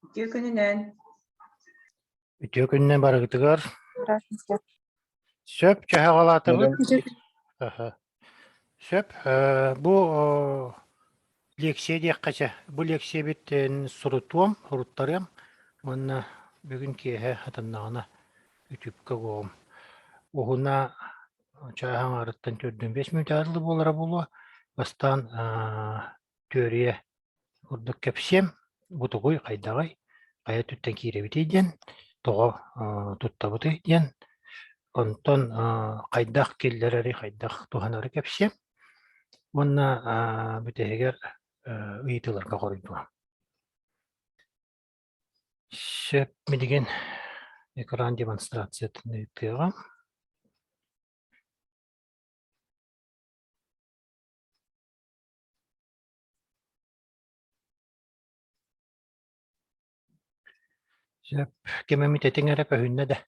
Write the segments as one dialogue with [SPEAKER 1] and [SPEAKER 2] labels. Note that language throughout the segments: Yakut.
[SPEAKER 1] Үтүө күнүнэн.
[SPEAKER 2] Үтүө күнүнэн барыгытыгар. Сөп, чаһаҕалаатыбыт. Сөп. Бу лекция диэххэ чэ. Бу лекциябит сурутуом, суруттарыам уонна бүгүн киэһэ хатаннаҕына үтүпкэ уоҕум. Уһуна чааһа аҥаарыттан төрдүн 5 мүнүүтэ дылы буолара буолуо. Бастаан түөрүйэ курдук кэпсиэм, бу тугуй, хайдаҕый, хайа өттүттэн киирэбитий диэн, тоҕо туттабытый диэн, онтон хайдах киллэрэри, хайдах туһанары кэпсиэм уонна бүтэһигэр ыйытыыларга хоруйдуом. Сөп, билигин экран демонстрациятын ыытыаҕым. Сөп, ким эмит этиҥ эрэ көһүннэ да?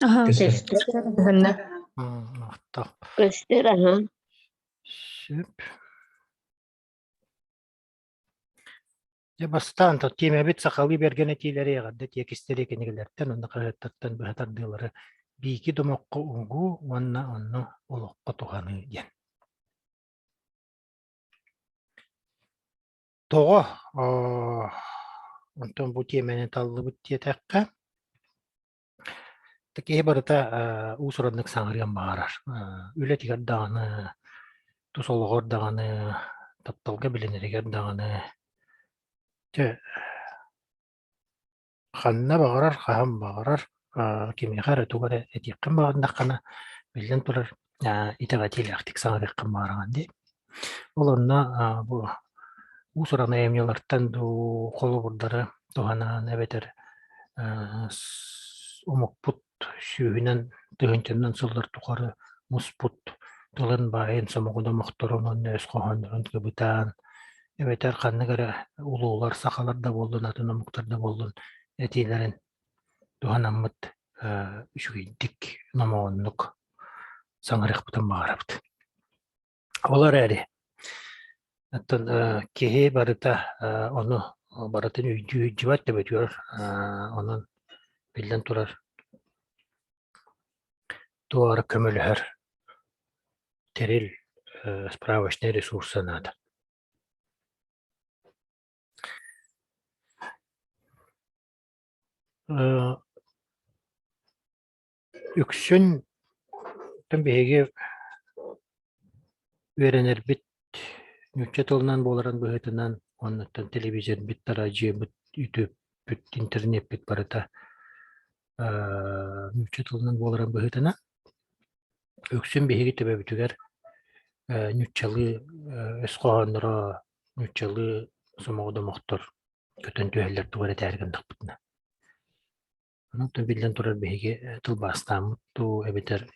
[SPEAKER 3] Аха.
[SPEAKER 1] Көстөр.
[SPEAKER 3] Көһүннэ.
[SPEAKER 2] Махтал.
[SPEAKER 4] Көстөр, аха.
[SPEAKER 2] Сөп. Дьэ бастаан то тиэмэбит сахалыы бэргэн этиилэри эҕэрдэ тиэкистэри кинигэлэртэн уонна хаһыаттартан быһа тардыылары биики домоххо угуу уонна онно олоххо туһаныы диэн. Тоҕо онтон бу тиэмэни таллыбыт диэтэххэ, киһи барыта уус-ураннык саҥарыан баҕарар. Үлэтигэр даҕаны, тус олоҕор даҕаны, тапталга билинэригэр даҕаны. Дьэ, ханна баҕарар, хаһан баҕарар кимиэхэ эрэ тугу эрэ этиэххин баҕардаххына, биллэн турар, итэҕэтиилээхтик саҥарыаххын баҕараҕын дии. Ол онно бу уус-уран айымньылартан дуу, холобурдары туһанан эбэтэр омукпут сүүһүнэн, тыһыынчанан сыллар тухары муспут тылын баайын сомоҕо домохторун уонна өс хоһооннорун кыбытаан эбэтэр ханнык эрэ улуулар, сахалар да буоллун, атын омуктар да буоллун этиилэрин туһанаммыт үчүгэйдик, номоҕоннук саҥарыахпытын баҕарабыт. Ол эрээри оттон киһи барыта ону барытын өйдүү сылдьыбат төбөтүгэр онон биллэн турар туох эрэ көмөлөһөр тэрил справочнай ресурса наада. Үксүн биһиги үөрэнэрбит нуучча тылынан буоларын быһыытынан уонна телевизорбыт, араадьыйабыт, ютубпут, интернеппит барыта нуучча тылынан буоларын быһыытынан үксүн биһиги төбөбүтүгэр нууччалыы өс хоһоонноро, нууччалыы сомоҕо домохтор көтөн түһэллэр тугу эрэ этээри гыннахпытына. Онон биллэн турар биһиги тылбаастааммыт дуу эбэтэр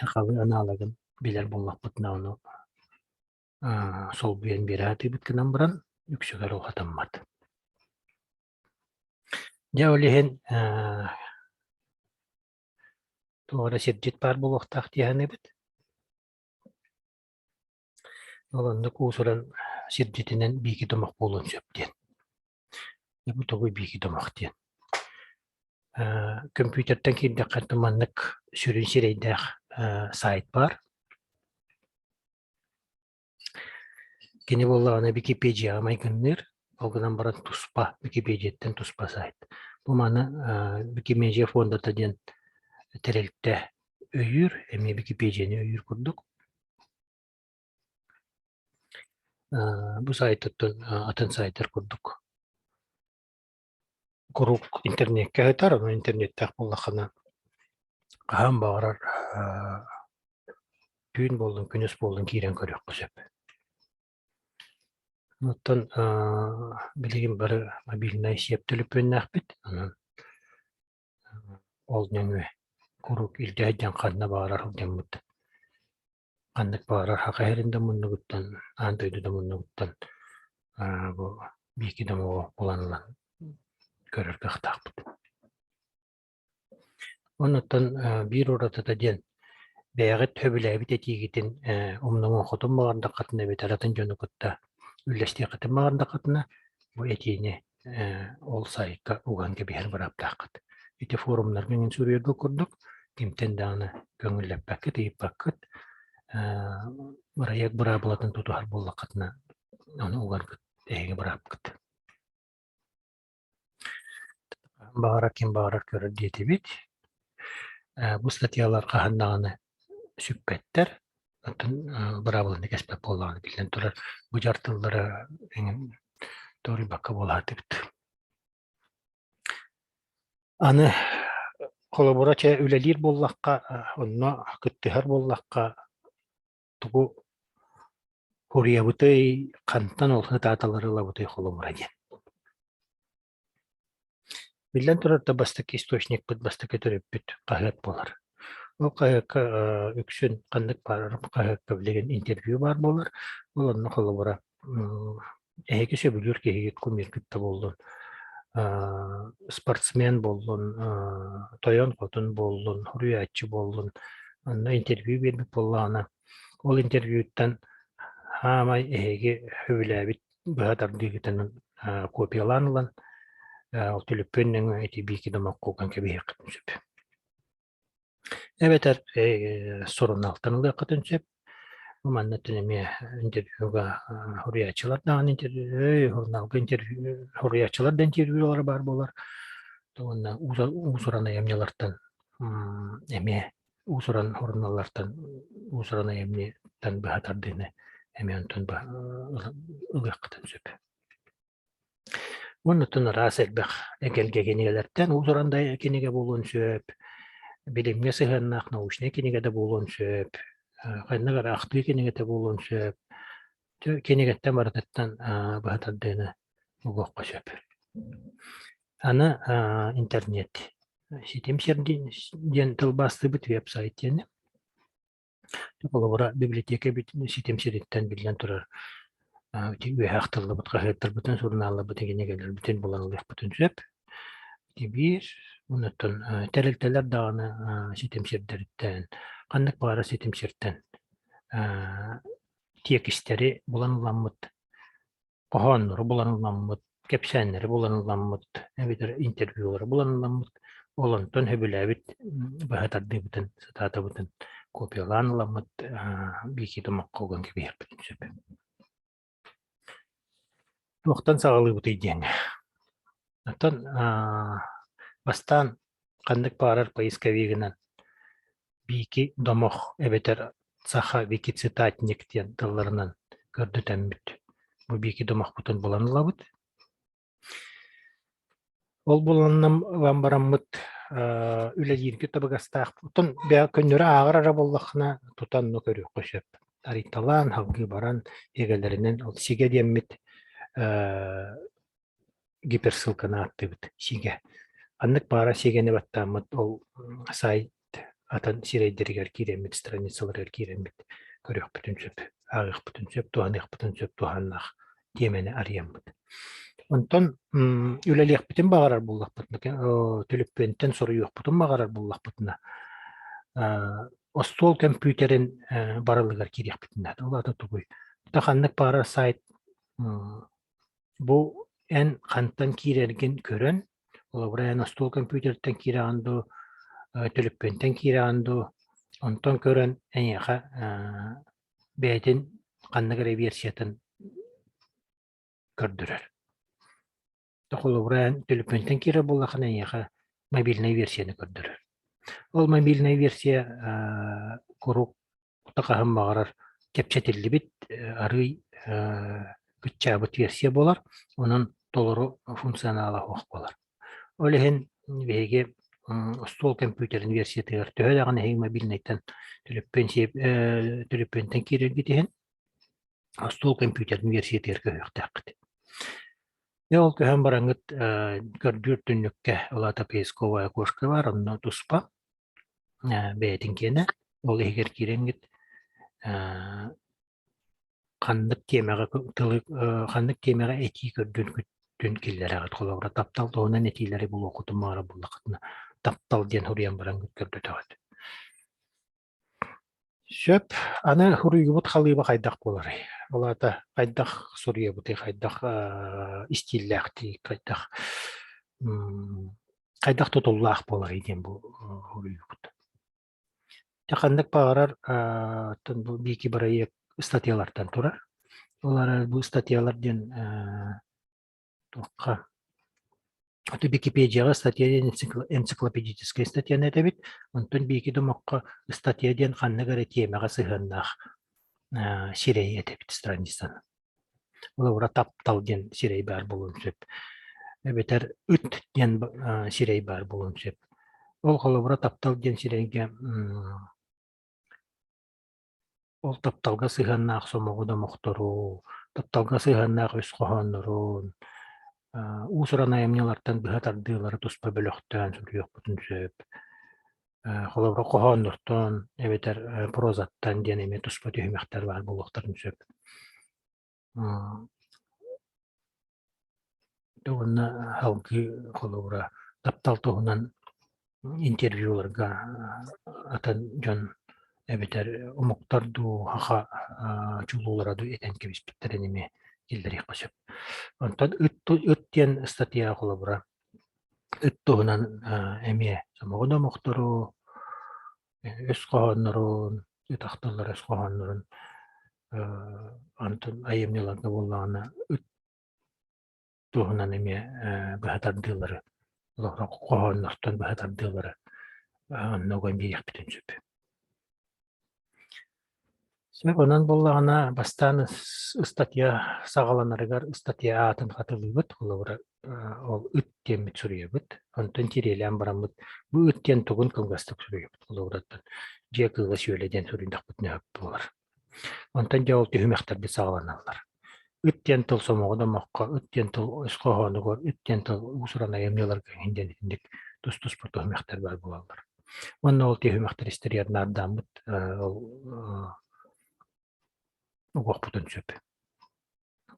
[SPEAKER 2] сахалыы аналогын билэр буоллахпытына ону солбуйан биэрэ сатыыбыт гынан баран үксүгэр уһатаммат. Дьэ ол иһин туох эрэ сирдьит баар буолуохтаах дии саныыбыт. Ол оннук уус-уран сирдьитинэн биики домох буолуон сөп диэн. Бу тугуй биики домох диэн. Көмпүүтэртэн киирдэххэ маннык сүрүн сирэйдээх сайт баар. Кини буоллаҕына Википедияҕа майгынныыр, ол гынан баран туспа, Википедияттан туспа сайт. Бу маны Викимедиа фондата диэн тэрилтэ өйүүр, эмиэ Википедияны өйүүр курдук. Бу сайтыттан атын сайтар курдук куруук интернеккэ сытар, онон интернеттээх буоллаххына хаһан баҕарар түүн буоллун, күнүс буоллун киирэн көрүөххэ сөп. Оттон билигин бары мобильнай сиэп төлөпүөннээхпит, онон ол нөҥүө куруук илдьэ сылдьан ханна баҕарар сылдьаммыт Ханнык баҕарар саха сирин да муннугуттан, аан дойду да муннугуттан бу биики домоҕу булан ылан көрөр кыахтаахпыт. Оннуттан биир уратыта диэн бэйэҕит сөбүлээбит этиигитин умнуҥ хотун баҕардаххытына эбэтэр атын дьону кытта. Үллэстиэххитин баҕардаххытына, бу этиини ол сайтка уган кэбиһэр бырааптааххыт. Ити форумнарга эҥин суруйарга курдук, кимтэн даҕаны көҥүллэппэккит, ыйыппаккыт, бырайыак быраабылатын тутуһар буоллаххытына, ону угаргыт эһиги быраапкыт. Баҕарар ким баҕарар көрөр диэтибит. Бу статьялар хаһан даҕаны сүппэттэр. Оттон быраабыланы кэспэт буоллаҕына биллэн турар, бу дьар тыллара эҥин торуйбакка буолаатыбыт. Аны холобура чэ үлэлиир буоллахха, онно кыттыһар буоллахха тугу Хуруйабытый, хантан ол ытааталары ылабытый холобура диэн. Биллэн турар да бастакы источникпыт, бастакы төрүппүт хаһыат буолар. Ол хаһыакка үксүн ханнык баарар хаһыакка билигин интервью баар буолар. Ол онно холобура эһиги сөбүлүүр киһигит кумиргыт да буоллун, спортсмен буоллун, тойон-хотун буоллун, суруйааччы буоллун, онно интервью биэрбит буоллаҕына, Ол интервьюттан хаамай эһиги сөбүлээбит быһа тардыыгытын копиялаан ылан ол төлөпүөн нөҥүө ити биики домоххо уган кэбиһиэххитин сөп. Эбэтэр сурунаалтан ылыаххытын сөп. Бу манна эмиэ интервьюга суруйааччылар даҕаны интервью, сурунаалга интервью, суруйааччылар да интервьюлара баар буолар. Уонна уус-уран айымньылартан эмиэ уус-уран суруналлартан уус-уран айымньыттан быһа тардыыны эмиэ онтон ылыаххытын сөп. Уонна оттон араас элбэх эгэлгэ кинигэлэртэн уус-уран да кинигэ буолуон сөп, билимҥэ сыһыаннаах научнай кинигэ да буолуон сөп, ханнык эрэ ахтыы кинигэтэ буолуон сөп. Кинигэттэн барытыттан быһа тардыыны угуохха сөп. Аны интернет ситим сир диэн тылбаастыыбыт веб-сайт диэни. Холобура, библиотека ситим сириттэн биллэн турар ити үөһэ ахтыллыбыт хаһыаттарбытын, сурунаалларбытын, кинигэлэрбитин булан ылыахпытын сөп. Ити биир. Онуттан тэрилтэлэр даҕаны ситим сирдэриттэн, ханнык баҕарар ситим сиртэн тиэкистэри булан ыламмыт хоһооннору булан ыламмыт, кэпсээннэри булан ыламмыт, эбэтэр интервьюлары булан ыламмыт, ол онтон сөбүлээбит быһа тардыыбытын, сатаатабытын копиялаан ыламмыт биики тумахха уган кэбиһиэхпитин сөп. Туохтан саҕалыыбытый диэҥҥэ. Оттон бастаан ханнык баҕарар поисковигынан Биики домох эбэтэр Саха викицитатник диэн тылларынан көрдөтөммүт. Бу биики домохпутун булан ылабыт. Ол булан ылан бараммыт үлэлииргэ табыгастаах. Оттон көннөрү ааҕар эрэ буоллаххына тутан ну көрүөххэ сөп. Арыйталаан, салгыы баран, эгэлэринэн ол сигэ диэммит гиперссылканы ааттыыбыт сигэ. Ханнык баара сигэни баттааммыт ол сайт атын сирэйдэригэр киирэммит, страницаларыгар киирэммит көрүөхпүтүн сөп, ааҕыахпытын сөп, туһаныахпытын сөп туһааннаах тиэмэни арыйаммыт. Онтон үлэлиэхпитин баҕарар буоллахпытына, төлөпүөнтэн суруйуохпутун баҕарар буоллахпытына, остуол көмпүүтэрин барылыгар киириэхпитин наада. Ол аата тугуй? Ханнык баҕарар сайт Бу эн хантан киирэргин көрөн, холобура эн остуол компьютертан киирэҕин дуу, төлөпүөнтэн киирэҕин дуу, онтон көрөн эйиэхэ бэйэтин ханнык эрэ версиятын көрдөрөр. Холобура эн төлөпүөнтэн киирэр буоллаххына эйиэхэ мобильнай версияны көрдөрөр. Ол мобильнай версия куруук хаһан баҕарар чэпчэтиллибит, арыый кыччаабыт версия буолар, онон толору функционала суох буолар. Ол иһин биһиги остуол компьютерин версиятыгар төһө даҕаны эһиги мобильнайтан төлөппүөн төлөппүөнтэн киирэргит иһин остуол компьютерин версиятыгар көһүөхтээххит. Дьэ ол көһөн бараҥҥыт көрдүүр түннүккэ, ол аата поисковая окошко баар, онно туспа бэйэтин киэнэ, ол иһигэр киирэҥҥит ханнык тиэмэҕэ тылы ханнык тиэмэҕэ этии көрдүүргүтүн киллэрэҕит. Холобура, таптал туһунан этиилэри булуоххутун баҕарар буоллаххытына, таптал диэн суруйан бараҥҥыт көрдөтөҕүт. Сөп. Аны суруйгубут халыыба хайдах буоларый? Ол аата хайдах суруйабытый, хайдах истииллээхтий, хайдах хайдах тутуллаах буоларый диэн бу суруйуубут. Дьэ ханнык баҕарар бу биики бырайыак ыстатыйалартан турар. Ол эрээри бу ыстатыйалар диэн туохха Аты Википедияҕа ыстатыйа диэн энциклопедическай ыстатыйаны этэбит, онтон биики домоххо ыстатыйа диэн ханнык эрэ тиэмэҕэ сыһыаннаах сирэйи этэбит страницаны. Холобура таптал диэн сирэй баар буолуон сөп. Эбэтэр ыт диэн сирэй баар буолуон сөп. Ол холобура таптал диэн сирэйгэ Ол тапталга сыһыаннаах сомоҕо домохтору, тапталга сыһыаннаах өс хоһооннорун, уус-уран айымньылартан быһа тардыылары туспа бөлөхтөөн суруйуохпутун сөп. Холобура, хоһооннортон эбэтэр прозаттан диэн эмиэ туспа түһүмэхтэр баар буолуохтарын сөп. Уонна салгыы холобура таптал туһунан интервьюларга атын дьон эбэтэр омуктар дуу, саха чулуулара дуу этэн кэбиспиттэрин эмиэ киллэриэххэ сөп. Онтон ыт ыт диэн ыстатыйа холобура ыт туһунан эмиэ сомоҕо домохтору, өс хоһооннорун, ыт ахтыллар өс хоһооннорун онтон айымньыларга буоллаҕына ыт туһунан эмиэ быһа тардыылары хоһооннортон быһа тардыылары онно уган биэриэхпитин сөп. Сөп онон буоллаҕына бастаан ыстатыйа саҕаланарыгар ыстатыйа аатын хатылыыбыт, холобура ол ыт диэммит суруйабыт, онтон тириэлээн бараммыт бу ыт диэн тугун кылгастык суруйабыт, холобураттан дьиэ кыыла сүөлэ диэн суруйдахпытына сөп буолар. Онтон дьэ ол түһүмэхтэрбит саҕаланаллар. Ыт диэн тыл сомоҕо домоххо, ыт диэн тыл өс хоһоонугар, ыт диэн тыл уус-уран айымньыларга иһин диэн итинник тус-туспа түһүмэхтэр баар буолаллар. Уонна ол түһүмэхтэр истэригэр наардааммыт ол угуохпутун сөп.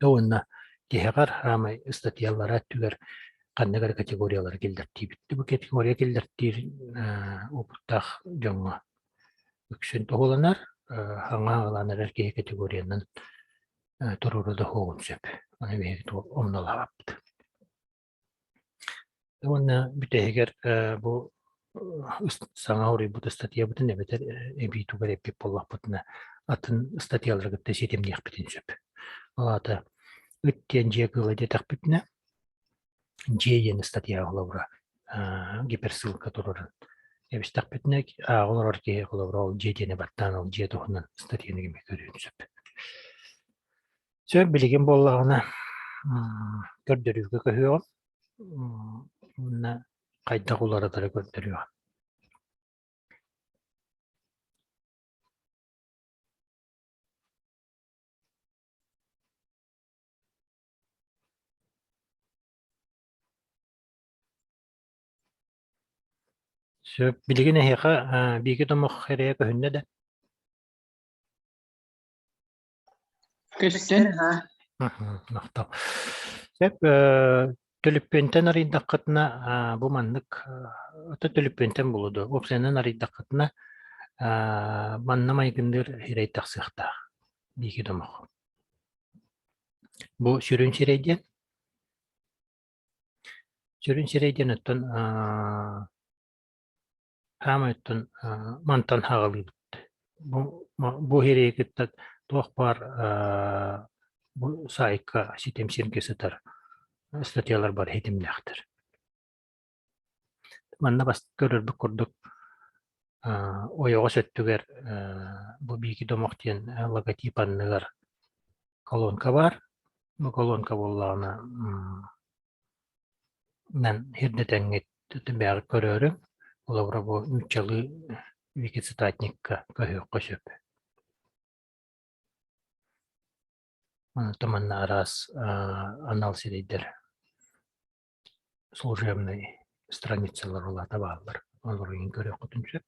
[SPEAKER 2] Уонна тиһэҕэр хаамай ыстатыйалара өттүгэр ханнык эрэ категориялары киллэртиибит. Бу категория киллэртиир уопуттаах дьоҥҥо үксүн туһуланар, хаҥа ылан эрэр киһи категориянан туруору да суоҕун сөп. Ону биһиги умнулаабаппыт. Уонна бүтэһигэр бу саҥа уруйбут ыстатыйабытын эбэтэр эбии тугу эрэ эппит буоллахпытына атын ыстатыйалары кытта ситимниэхпитин сөп. Ол аата ыт диэн дьиэ кыыла диэтэхпитинэ, дьиэ диэн ыстатыйаҕа холобура гиперссылка турарын эбистэхпитинэ ааҕа олорор киһи холобура ол дьиэ диэни баттаан ол дьиэ туһунан ыстатыйаны эмиэ көрүөн сөп. Сөп билигин буоллаҕына көрдөрүүгэ көһүөҕүм уонна хайдах уларытары көрдөрүөҕүм. Сөп билигин эһиэхэ биики домох эрэйэ көһүннэ да?
[SPEAKER 1] Көстөн.
[SPEAKER 2] Махтал. Сөп, төлөппүөнтэн арыйдаххытына бу маннык ото төлөппүөнтэн буолуо дуо? Уопсайынан арыйдаххытына манна майгынныыр сирэй тахсыахтаах биики домох. Бу сүрүн сирэй диэн. Сүрүн сирэй диэн оттон Хаамай оттон мантан аҕалыыбыт. Бу бу иһири кытта туох баар бу саайка ситим сиргэ сытар ыстатыйалар бары ситимнээхтэр. Манна бас көрөрбүт курдук ойоҕос өттүгэр бу Биики Домох диэн логотип анныгар колонка баар. Бу колонка буоллаҕына Нан ирдэтэҥҥит бэйэҕит көрөөрүҥ, холобура бу нууччалыы викицитатникка көһүөххэ сөп. Онтон манна араас анал сирэйдэр служебнай страницалар улаата бааллар. Олору иһин көрүөххүтүн сөп.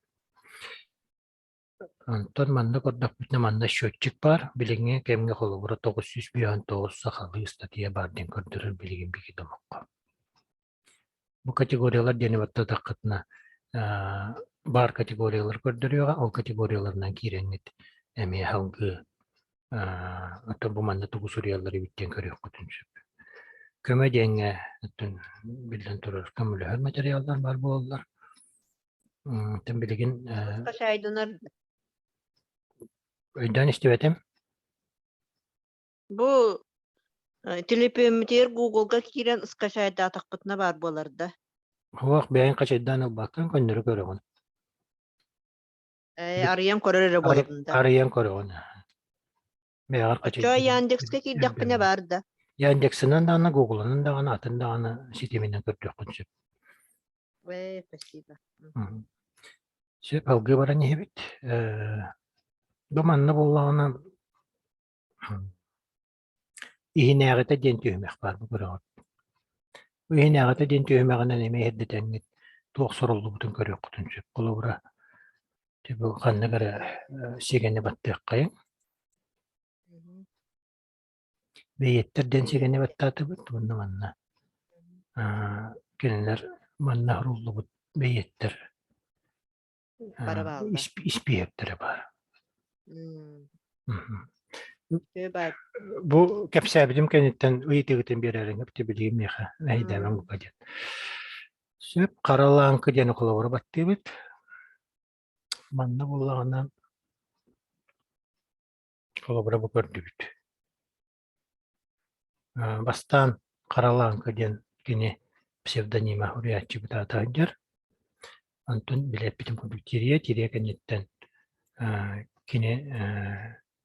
[SPEAKER 2] Онтон манна көрдөхпүтүнэ манна счетчик баар. Билиҥҥи кэмҥэ холобура 959 сахалыы ыстатыйа баар диэн көрдөрөр билигин биһиги домоххо. Бу категориялар диэни баттатаххытына баар категориялар көрдөрүөҕэ, ол категорияларынан киирэҥҥит эмиэ салгыы. Оттон бу манна тугу суруйаллар эбит диэн көрүөххүтүн сөп. Көмө диэҥҥэ оттон биллэн турар көмөлөһөр материаллар баар буолаллар. Оттон билигин
[SPEAKER 1] Хачайдынар
[SPEAKER 2] өйдөөн истибэтим.
[SPEAKER 1] Бу төлөпүөммүтүгэр Google-га киирэн скачайдаатахпытына баар буолар да?
[SPEAKER 2] Суох, бэйэҥ хачайдаан ылбаккын көннөрү көрөҕүн.
[SPEAKER 1] Арыйан көрөр эрэ буолабын да.
[SPEAKER 2] Арыйан көрөҕүн. Бэйэҕэр
[SPEAKER 1] Оччоо Яндекска киирдэхпинэ баар да?
[SPEAKER 2] Яндексынан даҕаны, Гуглынан даҕаны, атын даҕаны ситиминэн көрдүөххүн сөп.
[SPEAKER 1] Э, спасибо.
[SPEAKER 2] Сөп, алгыы баран иһэбит. Бу манна буоллаҕына Иһинээҕитэ диэн түһүмэх баар бу көрөҕүт. Бу иһинээҕитэ диэн түһүмэҕинэн эмиэ иһирдитэҥҥит туох суруллубутун көрүөххүтүн сөп. Холобура, бу ханнык эрэ сигэни баттыаххайыҥ. Бэйиэттэр диэн сигэни баттаатыбыт уонна манна кинилэр манна суруллубут бэйиэттэр
[SPEAKER 1] Бары бааллар.
[SPEAKER 2] Испииһэктэрэ баар. Бу кэпсээбитим кэнниттэн ыйытыгытын биэрээриҥ эбитэ билигин миэхэ эһэйдээмэҥ бука диэн. Сөп, хара лааҥкы диэн холобуру баттыыбыт. Манна буоллаҕына холобура бу көрдүбүт. Бастаан Хара Лааҥкы диэн кини псевдонима суруйааччыбыт аата сылдьар. Онтон билэппитин курдук Тирия, Тирия кэнниттэн кини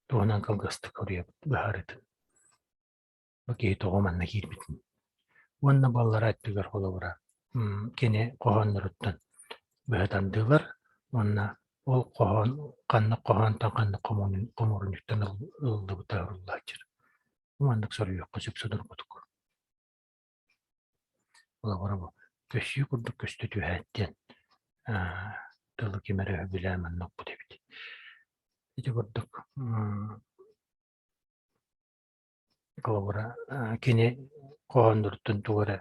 [SPEAKER 2] туһунан кылгастык суруйабыт быһаарыытын. Бу киһи тоҕо манна киирбитин. Уонна баллара өттүгэр холобура кини хоһоонноруттан быһа тардыылар уонна ол хоһоон ханнык хоһоонтон ханнык хомуурунньуктан ылыллыбыта суруллааччы. Маннык суруйуохха сөп судургутук. Холобура бу көссүү курдук көстө түһээт диэн тылы ким эрэ сөбүлээн манна укпут эбит. Ити курдук Холобура, кини хоһоонноруттан тугу эрэ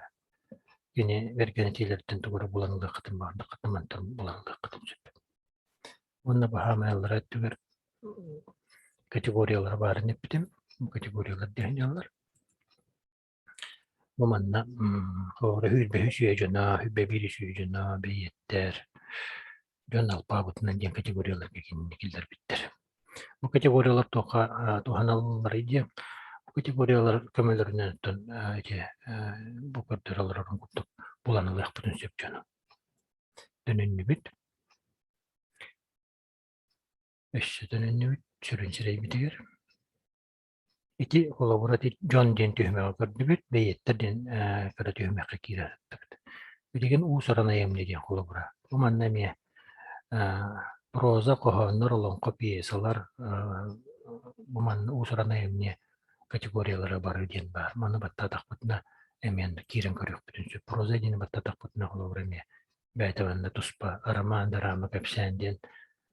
[SPEAKER 2] кини бэргэн этиилэриттэн тугу эрэ булан ылыаххытын баҕардаххытына мантан булан ылыаххытын сөп. Уонна баһаамайаллара өттүгэр категориялара баарын эппитим. Категориялар диэн дьаллар. Бу манна холобура сүүрбэһи сүө дьоно, сүүрбэ биир сүө дьоно, бэйиэттэр, дьон алпаабытынан диэн категорияларга кинини киллэрбиттэр. Бу категориялар туохха туһаналларый диэн, бу категориялар көмөлөрүнэн оттон ити бу көрдөрө олорорун курдук булан ылыахпытын сөп дьону. Төнүннүбүт. Өссө төнүннүбүт сүрүн сирэйбитигэр. Ити холобура ити дьон диэн түһүмэҕи көрдүбүт, бэйиэттэр диэн кыра түһүмэххэ киирэ сыттыбыт. Билигин уус-уран айымньы диэн холобура. Бу манна эмиэ проза, хоһооннор, олоҥхо, пьесалар бу манна уус-уран айымньы категориялара бары диэн баар. Маны баттаатахпытына эмиэ киирэн көрүөхпүтүн сөп. Проза диэни баттаатахпытына холобура эмиэ бэйэтэ манна туспа роман, драма, кэпсээн диэн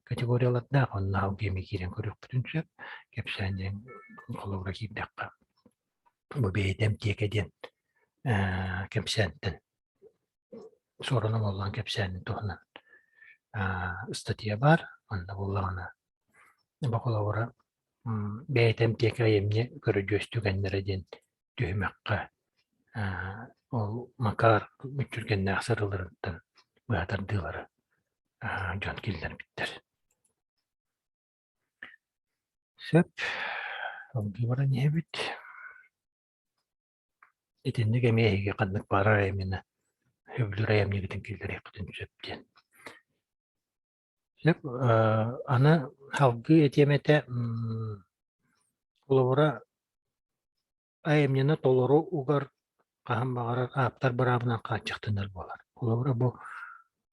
[SPEAKER 2] категориялардаах, онно салгыы эмиэ киирэн көрүөхпүтүн сөп. Кэпсээн диэн холобура киирдэххэ, бу бэйэтэ эмтиэкэ диэн кэпсээнтэн суорун омоллоон кэпсээнин туһунан ыстатыйа баар. Онно буоллаҕына бу холобура бэйэтэ эмтиэкэ айымньы көрүдьүөс түгэннэрэ диэн түһүмэххэ ол Макар мүччүргэннээх сырыыларыттан быһа тардыылары дьон киллэрбиттэр. Сөп, салгыы баран иһэбит. Итинник эмиэ эһиги ханнык баарар айымньыны сөбүлүүр айымньыгытын киллэриэххитин сөп диэн. Сөп, аны салгыы этиэм этэ, холобура айымньыны толору угар хаһан баҕарар ааптар быраабынан хааччахтанар буолар. Холобура, бу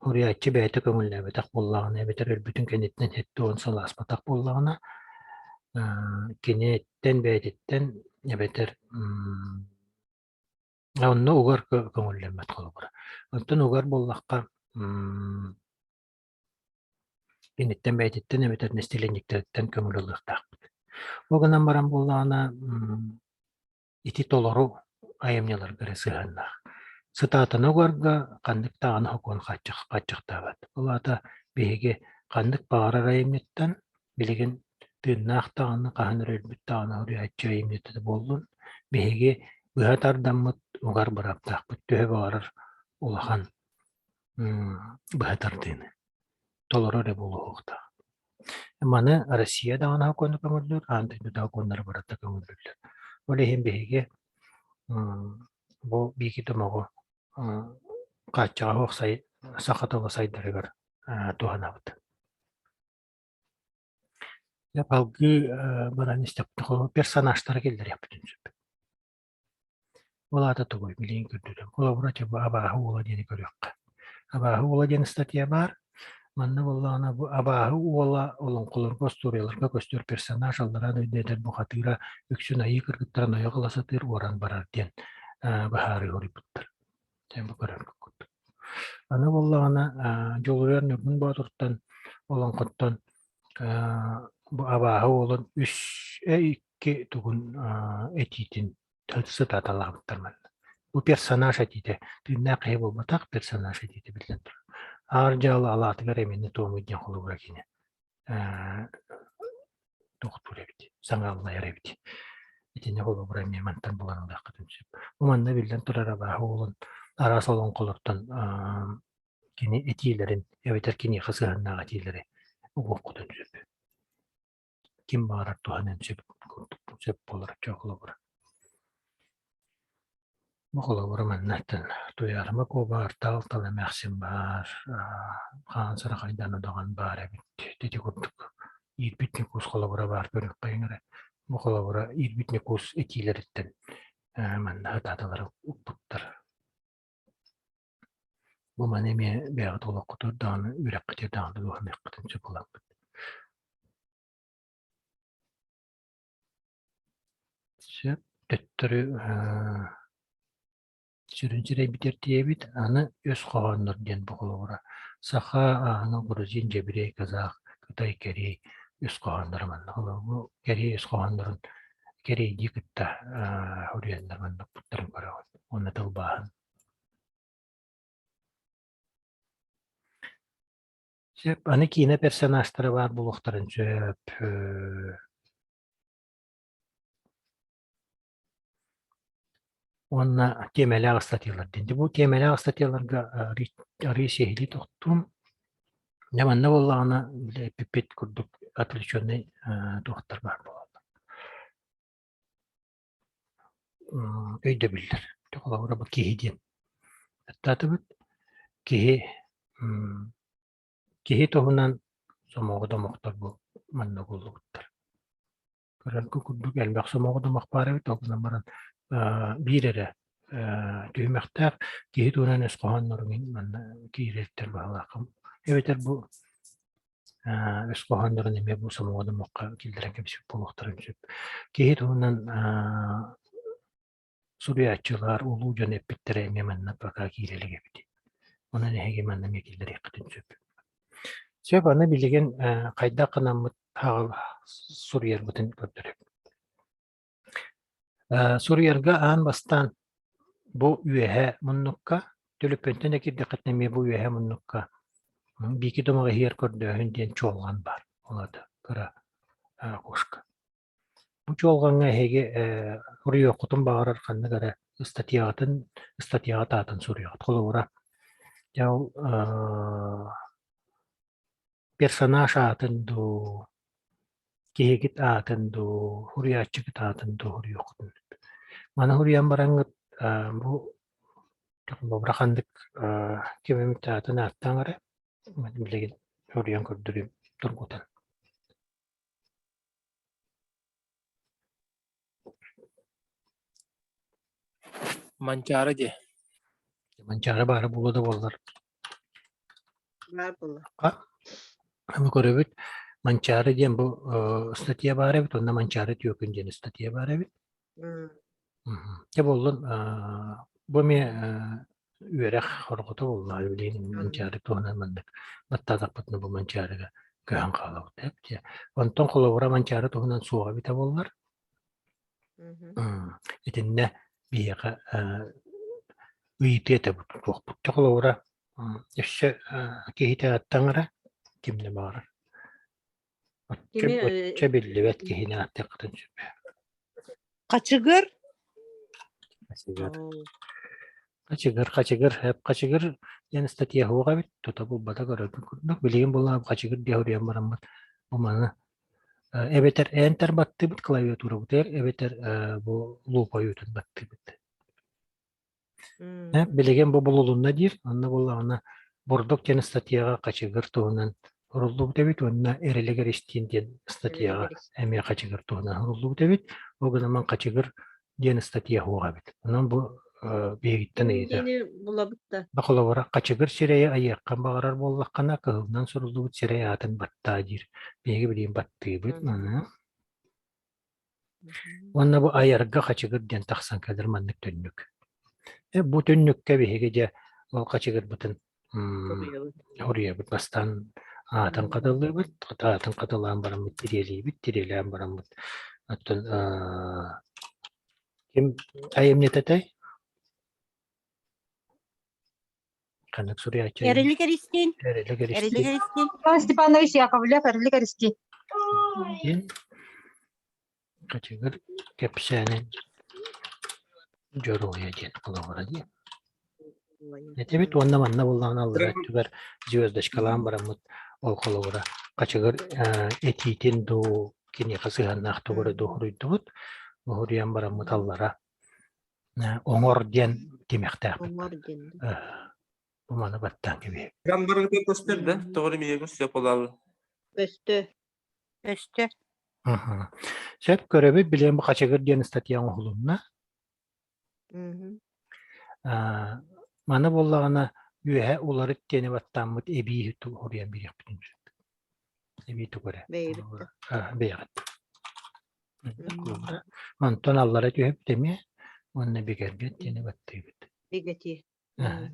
[SPEAKER 2] суруйааччы бэйэтэ көҥүллээбэтэх буоллаҕына эбэтэр өлбүтүн кэнниттэн 70 сыл ааспатах буоллаҕына, киниттэн бэйэтиттэн эбэтэр онно угар көҥүллэммэт холобура. Онтон угар буоллахха Киниттэн бэйэтиттэн эбэтэр нэстилиэнньиктэриттэн көҥүл ылыахтаахпыт. Ол гынан баран буоллаҕына, ити толору айымньыларга эрэ сыһыаннаах. Сытаатана угарга ханнык даҕаны сокуон хааччахтаабат. Ол аата биһиги ханнык баҕарар айымньыттан билигин Тыыннаах даҕаны, хаһан эрэ өлбүт даҕаны суруйааччы айымньыта да буоллун, биһиги быһа тардаммыт угар бырааптаахпыт төһө баҕарар улахан быһа тардыыны толорор эрэ буолуохтаах. Маны Россия даҕаны сокуону көҥүллүүр, аан дойду да сокуоннара барыта көҥүллүүллэр. Ол иһин биһиги бу биики домоҕу хааччаҕа суох саха тыла сайдарыгар туһанабыт. Дьэ салгыы баран истэхпитинэ персонажтары киллэриэхпитин сөп. Ол аата тугуй билигин көрдөрүөм. Холобура, дьэ бу абааһы уола диэни көрүөххэ. Абааһы уола диэн ыстатыйа баар. Манна буоллаҕына бу абааһы уола олоҥхолорго, остуоруйаларга көстөр персонаж аллараа дойду эдэр бухатыыра үксүн айыы кыргыттарын ойох ыла сатыыр уоран барар диэн быһаарыы хоруйбуттар. Дьэ бу көрөргө курдук. Аны буоллаҕына Дьулуруйар Ньургун Боотуртан олоҥхоттон бу абааһы уолун үс икки тугун этиитин сытааталаабыттар манна. Бу персонаж этиитэ тыыннаах киһи буолбатах, персонаж этиитэ биллэн турар. Аар дьаалы алаатыгар эмини туомуй диэн холобура кини тохтуур эбит, саҥа аллайар эбит. Итини холобура эмиэ мантан булан ылыаххытын сөп. Бу манна биллэн турар абааһы уолун араас олоҥхолортон кини этиилэрин эбэтэр киниэхэ сыһыаннаах этиилэри угуоххутун сөп. Ким баҕарар туһаныан сөп курдук сөп буолар холобура. Бу холобура маннаттан Туйаарыма Куоба Артаал тал эмээхсин баар, Хаан Сарахайдаан удаҕан баар эбит. Ити курдук Иирбит Ньукуус холобура баар көрүөххэйиҥ эрэ. Бу холобура Иирбит Ньукуус этиилэриттэн манна ытааталары укпуттар. Бу маны эмиэ бэйэҕит олоххутугар даҕаны, үөрэххитигэр даҕаны туһаныаххытын сөп буолаҥҥыт. Сөп, төттөрү сүрүн сирэйбитигэр тиийэбит. Аны өс хоһооннор диэн бу холобура саха, ааҥы, грузин, дьэбириэй, казах, кытай, кэриэй өс хоһоонноро манна. Холобур, кэриэй өс хоһооннорун кэриэйдии кытта суруйаннар манна укпуттарын көрөҕүн уонна тылбааһын. Сөп, аны киинэ персонажтара баар буолуохтарын сөп. Уонна тиэмэлээх ыстатыйалар диэн. Бу тиэмэлээх ыстатыйаларга арыый сиһилии тохтуум. Дьэ манна буоллаҕына, били эппиппит курдук отвлеченный туохтар баар буолаллар. Өйдөбүллэр. Холобура бу киһи диэн аттаатыбыт. Киһи киһи туһунан сомоҕо домохтор бу манна угуллубуттар. Көрөргө курдук элбэх сомоҕо домох баар эбит, ол гынан баран биир эрэ түһүмэхтээх киһи туһунан өс хоһооннорун манна киириэттэр баһылааххын. Эбэтэр бу өс хоһооннорун эмиэ бу сомоҕо домоххо киллэрэн кэбиспит буолуохтарын сөп. Киһи туһунан суруйааччылар, улуу дьон эппиттэрэ эмиэ манна пока киирэ илик эбит. Онон эһиги манна эмиэ киллэриэххитин сөп. Сөп, аны билигин хайдах гынаммыт суруйарбытын көрдөрөбүт. Суруйарга аан бастаан бу үөһэ муннукка, төлөпүөнтэн да киирдэххитинэ эмиэ бу үөһэ муннукка биики домоҕо иһигэр көрдөөһүн диэн чуолҕан баар. Ол аата кыра окошко. Бу чуолҕаҥҥа эһиги суруйуоххутун баҕарар ханнык эрэ ыстатыйаҕытын, ыстатыйаҕыт аатын суруйаҕыт. Холобура, дьэ ол персонаж аатын дуу, киһигит аатын дуу, суруйааччыгыт аатын дуу суруйуоххутун сөп. Маны суруйан бараҥҥыт бу холобура ханнык ким эмит аатын ааттаан эрэ, билигин суруйан көрдөрүм тургутан.
[SPEAKER 3] Манчаары диэ.
[SPEAKER 2] Манчаары баара буолуо да буоллар.
[SPEAKER 1] Баар буолла.
[SPEAKER 2] Аны көрөбүт, Манчаары диэн бу статья баар эбит, онно Манчаары түөкүн диэн статья баар эбит. Дьэ буоллун, бу эмиэ үөрэх хорҕото буолла, билигин Манчаары туһунан маннык баттаатахпытына бу Манчаарыга көһөн хаалабыт эбит. Онтон холобура Манчаары туһунан суоҕа эбитэ буоллар, итиннэ биһиэхэ ыйытыы этэ туохпут. Дьэ холобура өссө киһитэ таҥара кимнэ баҕарар. Оччо,
[SPEAKER 1] Кими
[SPEAKER 2] оччо биллибэт киһини ааттыаххытын сөп.
[SPEAKER 4] Хачыгыр
[SPEAKER 2] Хачыгыр. Хачыгыр, хачыгыр, эп хачыгыр диэн статья суох эбит, тута булбата көрөргүн курдук. Билигин буоллаҕа хачыгыр диэн суруйан бараммыт бу маны эбэтэр enter баттыыбыт клавиатурабытыгар, эбэтэр бу лупа ойуутун баттыыбыт. Билигин бу булулунна диир, онно буоллаҕына бурдук диэн ыстатыйаҕа хачыгыр туһунан суруллубут эбит уонна Эрилик Эристиин диэн ыстатыйаҕа эмиэ хачыгыр туһунан суруллубут эбит. Ол гынан хачыгыр диэн ыстатыйа суох эбит. Онон бу биһигиттэн ыйытар.
[SPEAKER 1] булабыт да.
[SPEAKER 2] Холобура, хачыгыр сирэйи айыаххын баҕарар буоллаххына, кыһылынан суруллубут сирэй аатын баттаа диир. Биһиги билигин баттыыбыт. Маны Уонна бу айарга хачыгыр диэн тахсан кэлэр маннык түннүк. Бу түннүккэ биһиги дьэ ол хачыгырбытын хоруйабыт бастаан аатын хатылыыбыт, аатын хатылаан бараммыт тириэлиибит, тириэлээн бараммыт оттон ким айымньыта этэй? Ханнык суруйааччы
[SPEAKER 4] Эрилик Эристиин.
[SPEAKER 2] Эрилик
[SPEAKER 4] Эрилик
[SPEAKER 2] Эристиин.
[SPEAKER 4] Эристиин.
[SPEAKER 5] Иван Степанович Яковлев, Эрилик Эристиин.
[SPEAKER 2] Диэн Хачыгыр кэпсээнин дьоруойа диэн холобура дии. Этибит уонна манна буоллаҕына аллара өттүгэр звездочкалаан бараммыт ол холобура хачыгыр этиитин дуу киниэхэ сыһыаннаах тугу эрэ дуу хоруйдубут. Уһуруйан бараммыт аллара Оҥор диэн тимэхтээхпит.
[SPEAKER 1] Оҥор диэн.
[SPEAKER 2] Бу маны баттаан кэбиһэбит.
[SPEAKER 6] Гамбаргыта көстөр да, тоҕо эрэ миэхэ сөп буолаабы.
[SPEAKER 1] Көстө.
[SPEAKER 4] Көстө.
[SPEAKER 2] Сөп көрөбүт, билиэн бу хачыгыр диэн ыстатыйа оҥоһулунна. Маны буоллаҕына үөһэ уларыт диэни баттааммыт эбии хоруйан биэриэхпитин сөп. Эбии тугу эрэ. Бэйэҕит. Онтон аллара түһэбит эмиэ уонна бигэргэт диэни баттыыбыт.
[SPEAKER 1] Бигэтии.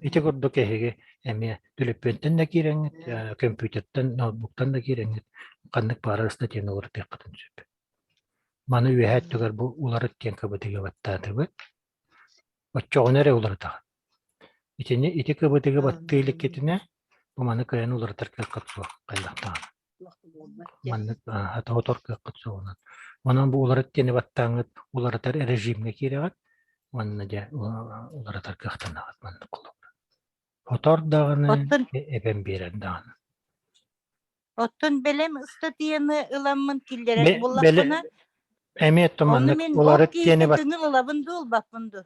[SPEAKER 2] Ити курдук эһиги эмиэ төлөпүөнтэн да киирэҥҥит, көмпүүтэртэн, ноутбуктан да киирэҥҥит ханнык баарар ыстатыйаны уларытыаххытын сөп. Маны үөһээ өттүгэр бу уларыт диэн кыбытыгы баттаатыбыт. Оччоҕуна эрэ уларытаҕын. Итини ити кыбытыгы баттыы иликкитинэ, бу маны кыайан уларытар кыаххыт суох хайдах даҕаны. Маннык хата-хотор кыаххыт суоҕунан. Онон бу уларыт диэни баттааҥҥыт уларытар режимҥэ киирэҕит уонна дьэ уларытар кыахтанаҕыт маннык холобура. Хотор даҕаны,
[SPEAKER 4] Оттон
[SPEAKER 2] эбэн биэрэр даҕаны.
[SPEAKER 4] Оттон бэлэм ыстатыйаны ыламмын киллэрэр буоллахпына,
[SPEAKER 2] Эмиэ оттон
[SPEAKER 4] ону
[SPEAKER 2] маннык
[SPEAKER 4] мин ол
[SPEAKER 2] уларыт диэни
[SPEAKER 4] киһиттэн
[SPEAKER 2] бат
[SPEAKER 4] көҥүл ылабын дуу, ылбаппын дуу?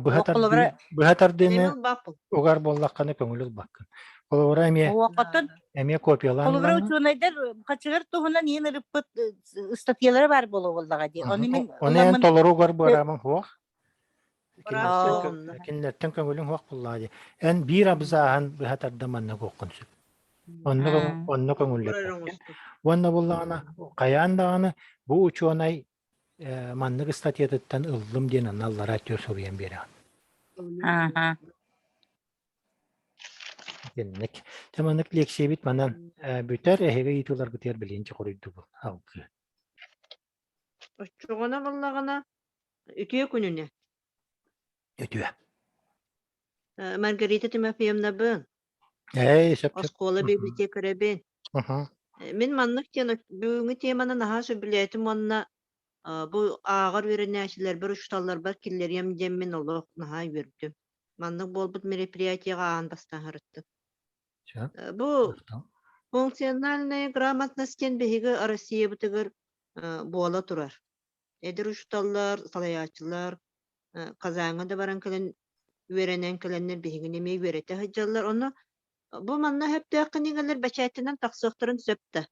[SPEAKER 2] быһа
[SPEAKER 4] Холобура,
[SPEAKER 2] тардыы быһа тардыыны
[SPEAKER 1] Эмил баппыл.
[SPEAKER 2] угар буоллаххына көҥүл ылбаккын. Холобура эмиэ
[SPEAKER 4] оттон
[SPEAKER 2] эмиэ копиялаан
[SPEAKER 4] холобура
[SPEAKER 2] ылаҥҥын
[SPEAKER 4] учуонайдар хачыгыр туһунан иин ырыппыт ыстатыйалара баар буолуо буоллаҕа дии. Ону мин
[SPEAKER 2] Ону эн
[SPEAKER 4] ыламмын
[SPEAKER 2] толору угар быараамын суох.
[SPEAKER 4] Аа.
[SPEAKER 2] Кинилэртэн көҥүлүҥ суох буоллаҕа дии. Эн биир абзааһын быһа тардан маннык уоххун сөп. Онно онно көҥүллэппэккин. Уонна буоллаҕына хайаан даҕаны бу учуонай маннык ыстатыйатыттан ыллым диэн анна аллараа түөр суруйан биэрэҕин.
[SPEAKER 4] Ааха.
[SPEAKER 2] Итинник. Дьэ маннык лиэксийэбит манан бүтэр. Эһиги ыйытыыларгытыгар билигин хоруйдубун алгыы.
[SPEAKER 1] Оччоҕуна буоллаҕына үтүө күнүнэ.
[SPEAKER 2] Үтүө.
[SPEAKER 1] Маргарита Тимофеевнабын.
[SPEAKER 2] Эй, сөп сөп.
[SPEAKER 1] Оскуола библиотекарэбин. Мин маннык диэн бүгүҥҥү теманы наһаа сөбүлээтим уонна бу ааҕар үөрэнээччилэрбэр, учууталларбар киллэриэм диэммин олох наһаа үөрдүм. Маннык буолбут мероприятиеҕа аан бастаан сырыттым. Бу функциональная грамотность диэн биһиги Россиябытыгар буола турар. Эдэр учууталлар, салайааччылар Казаҥҥа да баран кэлэн үөрэнэн кэлэннэр биһигини эмиэ үөрэтэ сылдьаллар. Ону бу манна сөптөөх кинигэлэр бэчээттэнэн тахсыахтарын сөп да?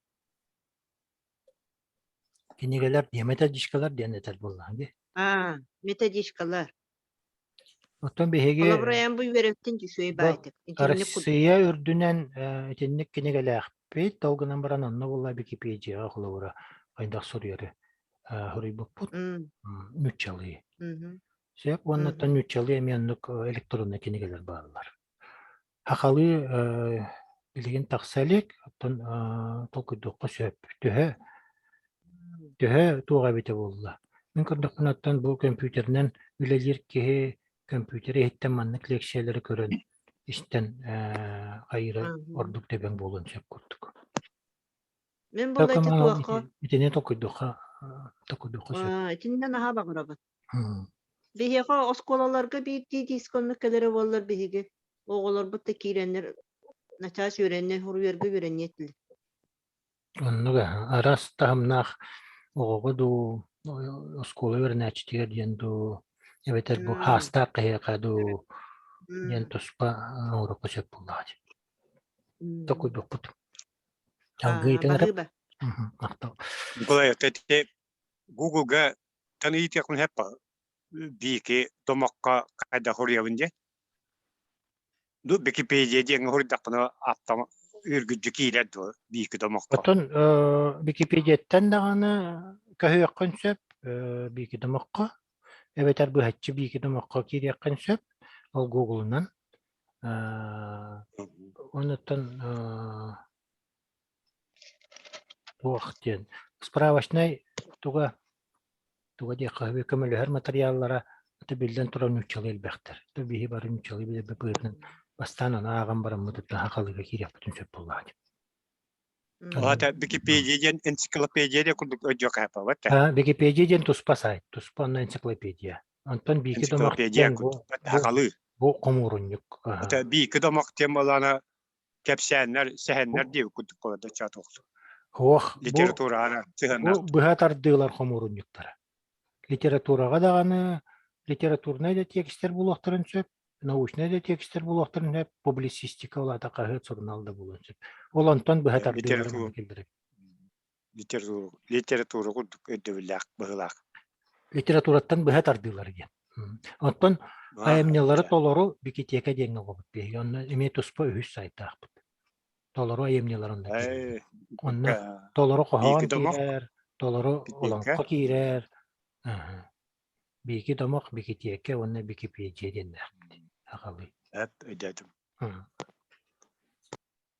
[SPEAKER 2] Кинигэлэр диэн методичкалар диэн этэр буоллаҕа дии.
[SPEAKER 1] Аа, методичкалар.
[SPEAKER 2] Оттон биһиги
[SPEAKER 1] Холобура, эн бу үөрэттин үчүгэй
[SPEAKER 2] бу
[SPEAKER 1] баайтык. Итинник курдук.
[SPEAKER 2] Россия үрдүнэн итинник кинигэлээхпит, ол гынан баран онно буолла Википедияҕа холобура хайдах суруйары суруйбуппут нууччалыы. Сөп уонна оттон нууччалыы эмиэ оннук электроннай кинигэлэр бааллар. Сахалыы билигин тахса илик, оттон толкуйдуохха сөп. Төһө төһө туох эбитэ буолла? Мин көрдөхпүнэ, оттон бу көмпүүтэринэн үлэлиир киһи көмпүүтэр иһиттэн маннык лиэксийэлэри көрөн, истэн хайыыра ордук дөбөҥ буолуон сөп курдук.
[SPEAKER 1] Мин буолла ити туохха
[SPEAKER 2] Итини толкуйдуохха толкуйдуохха сөп.
[SPEAKER 1] Итиннэ наһаа баҕарабын. Биһиэхэ оскуолаларга биирдии дисконнук кэлэрэ буоллар биһиги оҕолорбут да киирэннэр начаас үөрэннэ, суруйарга үөрэниэ этилэр.
[SPEAKER 2] Оннук араас таһымнаах оҕоҕо дуу, оскуола үөрэнээччитигэр диэн дуу, эбэтэр бу хаастаах киһиэхэ дуу диэн туспа оҥоруохха сөп буоллаҕа дии. Токуйбуппут. Алгыы итин эрэ.
[SPEAKER 1] Баһыыба.
[SPEAKER 2] Махтал.
[SPEAKER 7] Николай, ити Google-га тан ыйытыахпын сөп биики домоххо хайдах суруйабын диэн. Ду Википедия диэҥҥэ суруйдахпына аттам үргүдьү киирэр дуо биики домоххо.
[SPEAKER 2] Оттон Википедияттан даҕаны көһүөххүн сөп биики домоххо эбэтэр быһаччы биики домоххо киириэххин сөп ол Google-унан. Онуттан туох диэн справочнай туга туга диэххэ сөбүй көмөлөһөр матырыйааллара аты биллэн турар нууччалыы элбэхтэр. То биһи бары нууччалыы билэрбит быһыытынан бастаан аны ааҕан бараммытыттан сахалыыга киириэхпитин сөп буоллаҕа дии.
[SPEAKER 7] Аата Википедия диэн энциклопедия диэн курдук өйдүөххэ сөп
[SPEAKER 2] А, Википедия диэн туспа сайт, туспа онно энциклопедия. Онтон Биики домох
[SPEAKER 7] Энциклопедия
[SPEAKER 2] диэн бу
[SPEAKER 7] курдук
[SPEAKER 2] бу
[SPEAKER 7] сахалыы.
[SPEAKER 2] бу хомуурунньук.
[SPEAKER 7] Это биики домох диэн буоллаҕына кэпсээннэр, сэһэннэр диэбит курдук буолар чаатуохту.
[SPEAKER 2] Суох, бу
[SPEAKER 7] Литератураҕа
[SPEAKER 2] бу
[SPEAKER 7] сыһыаннаах.
[SPEAKER 2] быһа тардыылар хомуурунньуктара. Литератураҕа даҕаны литературнай да текстэр булуохтарын сөп, научнай да текстэр булуохтарын сөп, публицистика ол аата хаһыат, сурунаал да буолуон сөп. Ол онтон быһа тардыылары
[SPEAKER 7] Литература
[SPEAKER 2] манна киллэрэр.
[SPEAKER 7] литература литература курдук өйдөбүллээх быһыылаах.
[SPEAKER 2] Литератураттан быһа тардыылар диэн. Оттон айымньылары толору Бикитиэкэ диэҥҥэ оҕобут биһиги. Онно эмиэ туспа үһүс сайтаахпыт. Толору айымньылар онно киирэллэр. Онно толору хоһоон киирэр, толору олоҥхо киирэр. Биики домох, Бикитиэкэ уонна Бикипиэдьийэ диэннээхпит. Аҕалыы.
[SPEAKER 7] Эп, өйдөөтүм.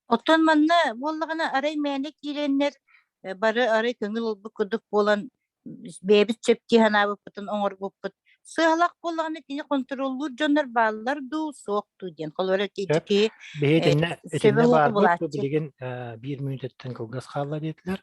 [SPEAKER 4] Оттон манна буоллаҕына арай мээнэ киирэннэр бары арай көҥүл ылбыт курдук буолан бэйэбит сөп дии санаабыппытын оҥорбуппут. Сыаһалаах буоллаҕына итини хонтуруоллуур дьоннор бааллар дуу, суох дуу диэн. Холобура ити
[SPEAKER 2] Сөп.
[SPEAKER 4] киһи
[SPEAKER 2] Биһи
[SPEAKER 4] э,
[SPEAKER 2] итиннэ
[SPEAKER 4] сөбө
[SPEAKER 2] итиннэ
[SPEAKER 4] суох
[SPEAKER 2] баарбыт. Бу
[SPEAKER 4] булааччы.
[SPEAKER 2] билигин 1 мүнүүтэттэн кылгас хаалла диэтилэр.